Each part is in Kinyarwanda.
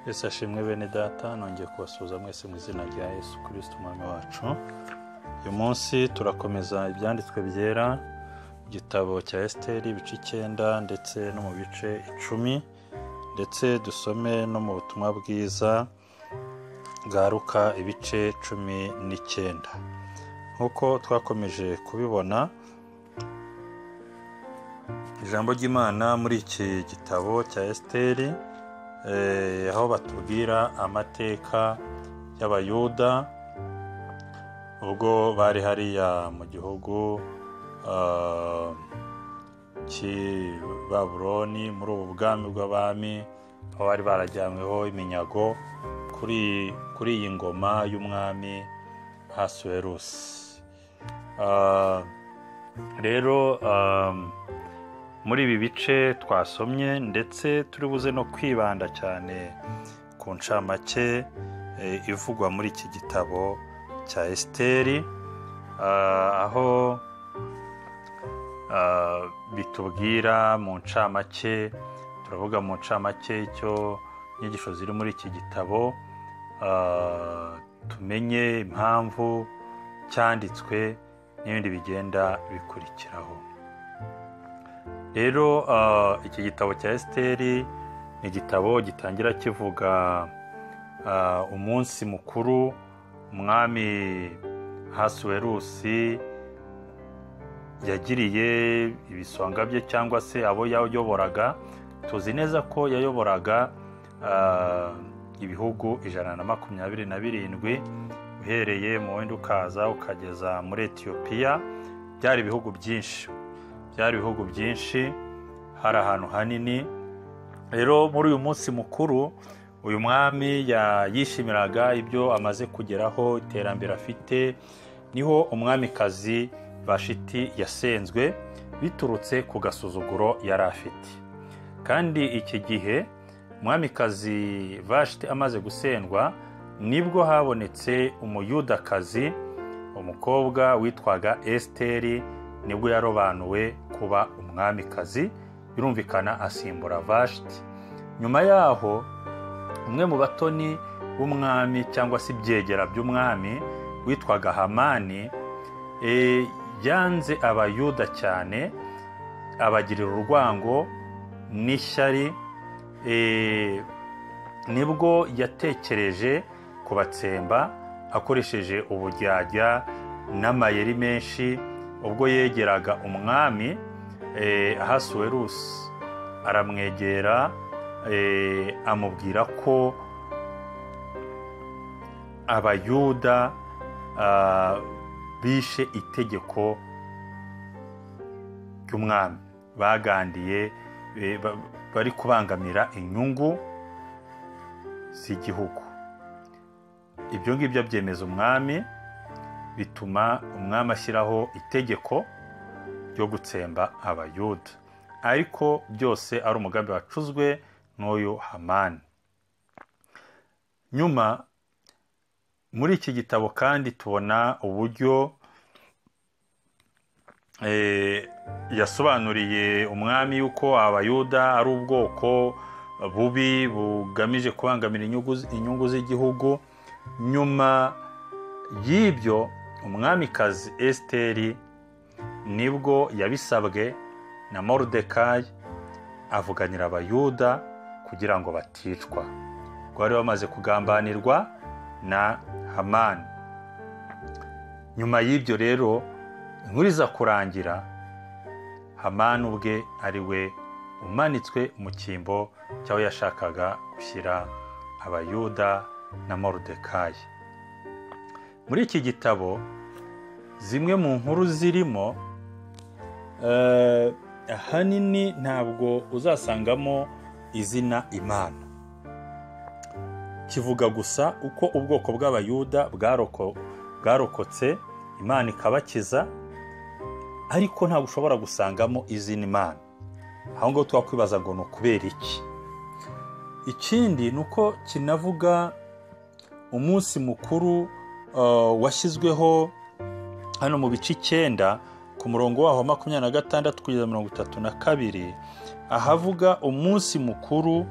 Yesu ashimwe bene data, nongeye kubasuhuza mwese mu izina rya Yesu Kristo Umwami wacu. Uyu munsi turakomeza ibyanditswe byera mu gitabo cya Esiteri ibice 9 ndetse no mu bice 10, ndetse dusome no mu butumwa bwiza bwa Luka ibice 19. Nk'uko twakomeje kubibona, ijambo ry'Imana muri iki gitabo cya Esiteri, aho batubwira amateka y'Abayuda ubwo bari hariya mu gihugu cy'i Babuloni, muri ubu bwami bw'abami, aho bari barajyanyweho iminyago kuri iyi ngoma y'umwami Ahasuwerusi. Rero muri ibi bice twasomye, ndetse turi buze no kwibanda cyane ku ncamake ivugwa muri iki gitabo cya Esiteri, aho bitubwira mu ncamake, turavuga mu ncamake icyo inyigisho ziri muri iki gitabo, tumenye impamvu cyanditswe n'ibindi bigenda bikurikiraho. Rero iki gitabo cya Esiteri ni igitabo gitangira kivuga umunsi mukuru umwami Ahasuwerusi yagiriye ibisonga bye cyangwa se abo yayoboraga. Tuzi neza ko yayoboraga ibihugu 127, uhereye mu wenda ukaza ukageza muri Etiyopiya. Byari ibihugu byinshi, byari ibihugu byinshi, hari ahantu hanini. Rero muri uyu munsi mukuru uyu mwami yishimiraga ibyo amaze kugeraho, iterambere afite. Niho umwamikazi Vashiti yasenzwe biturutse ku gasuzuguro yari afite. Kandi iki gihe umwamikazi Vashiti amaze gusendwa, nibwo habonetse umuyudakazi, umukobwa witwaga Esiteri, nibwo yarobanuwe kuba umwamikazi, birumvikana asimbura Vashiti. Nyuma yaho umwe mu batoni b'umwami cyangwa se ibyegera by'umwami witwaga Hamani, yanze Abayuda cyane, abagirira urwango n'ishyari. Nibwo yatekereje kubatsemba akoresheje uburyarya n'amayeri menshi. Ubwo yegeraga umwami Ahasuwerusi, aramwegera, amubwira ko Abayuda bishe itegeko ry'umwami, bagandiye bari kubangamira inyungu z'igihugu. Ibyo ngibyo byemeza umwami, bituma umwami ashyiraho itegeko ryo gutsemba Abayuda, ariko byose ari umugambi wacuzwe n'uyu Hamani. Nyuma muri iki gitabo kandi tubona uburyo yasobanuriye umwami yuko Abayuda ari ubwoko bubi bugamije kubangamira inyungu z'igihugu. Nyuma y'ibyo umwamikazi Esiteri nibwo yabisabwe na Moridekayi, avuganira Abayuda kugira ngo baticwa, bari bamaze kugambanirwa na Hamani. Nyuma y'ibyo rero inkuru iza kurangira Hamani ubwe ari we umanitswe mu cyimbo cy'aho yashakaga gushyira Abayuda na Moridekayi. Muri iki gitabo zimwe mu nkuru zirimo, ahanini ntabwo uzasangamo izina Imana. Kivuga gusa uko ubwoko bw'Abayuda bwarokotse, Imana ikabakiza, ariko ntabwo ushobora gusangamo izina Imana. Aho ngaho twakwibaza ngo ni ukubera iki? Ikindi ni uko kinavuga umunsi mukuru washyizweho hano mu bice 9 ku murongo waho 26 kugeza 32, ahavuga umunsi mukuru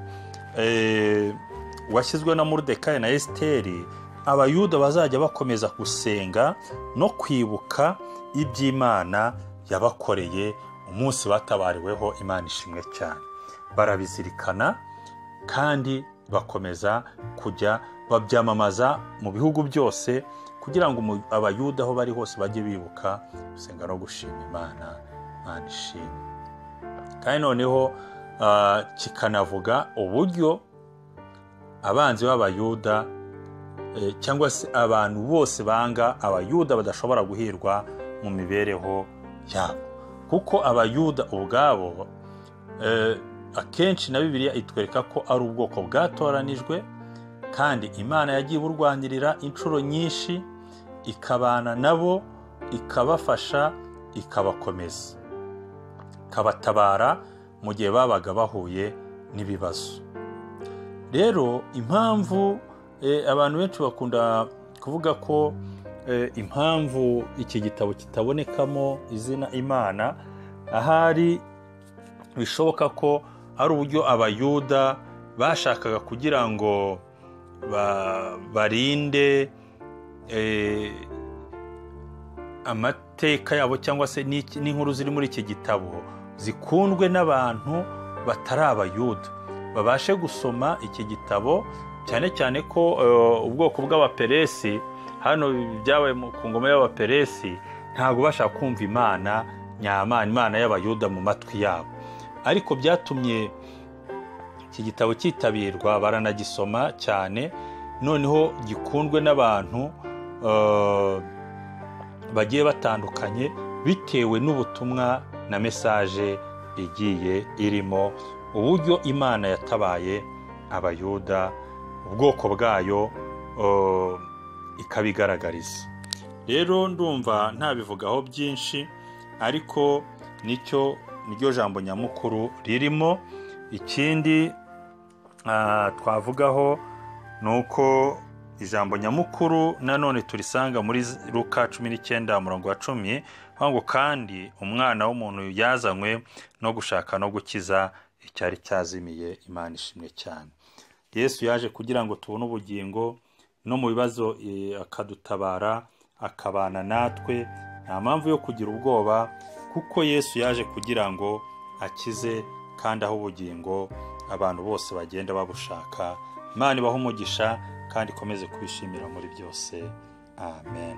washyizwe na Moridekayi na Esiteri, Abayuda bazajya bakomeza gusenga no kwibuka iby'Imana yabakoreye umunsi batabariweho. Imana ishimwe cyane. Barabizirikana kandi bakomeza kujya babyamamaza mu bihugu byose, kugira ngo Abayuda aho bari hose bajye bibuka gusenga no gushima Imana. Imana ishimwe. Kandi noneho kikanavuga uburyo abanzi b'Abayuda cyangwa se abantu bose banga Abayuda badashobora guhirwa mu mibereho yabo, kuko Abayuda ubwabo akenshi na Bibiliya itwereka ko ari ubwoko bwatoranijwe, kandi Imana yagiye iburwanirira inshuro nyinshi, ikabana nabo, ikabafasha, ikabakomeza, ikabatabara mu gihe babaga bahuye n'ibibazo. Rero impamvu abantu benshi bakunda kuvuga ko impamvu iki gitabo kitabonekamo izina Imana, ahari bishoboka ko ari uburyo Abayuda bashakaga kugira ngo barinde amateka yabo cyangwa se n'inkuru ziri muri iki gitabo zikundwe n'abantu batari Abayuda, babashe gusoma iki gitabo, cyane cyane ko ubwoko bw'Abaperesi, hano byabaye ku ngoma y'Abaperesi, ntabwo bashaka kumva Imana nyamana, Imana y'Abayuda mu matwi yabo. Ariko byatumye iki gitabo cyitabirwa, baranagisoma cyane, noneho gikundwe n'abantu bagiye batandukanye bitewe n'ubutumwa na message igiye irimo, uburyo Imana yatabaye Abayuda, ubwoko bwayo ikabigaragariza. Rero ndumva ntabivugaho byinshi, ariko nicyo niryo jambo nyamukuru ririmo. Ikindi twavugaho nuko ijambo nyamukuru nanone turisanga muri Luka 19:10, ngo kandi umwana w'umuntu yazanywe no gushaka no gukiza icyari cyazimiye. Imana ishimwe cyane. Yesu yaje kugira ngo tubone ubugingo, no mu bibazo akadutabara, akabana natwe. Nta mpamvu yo kugira ubwoba, kuko Yesu yaje kugira ngo akize kandi aho ubugingo abantu bose bagenda babushaka. Imana ibahe umugisha kandi ikomeze kubishimira muri byose. Amen.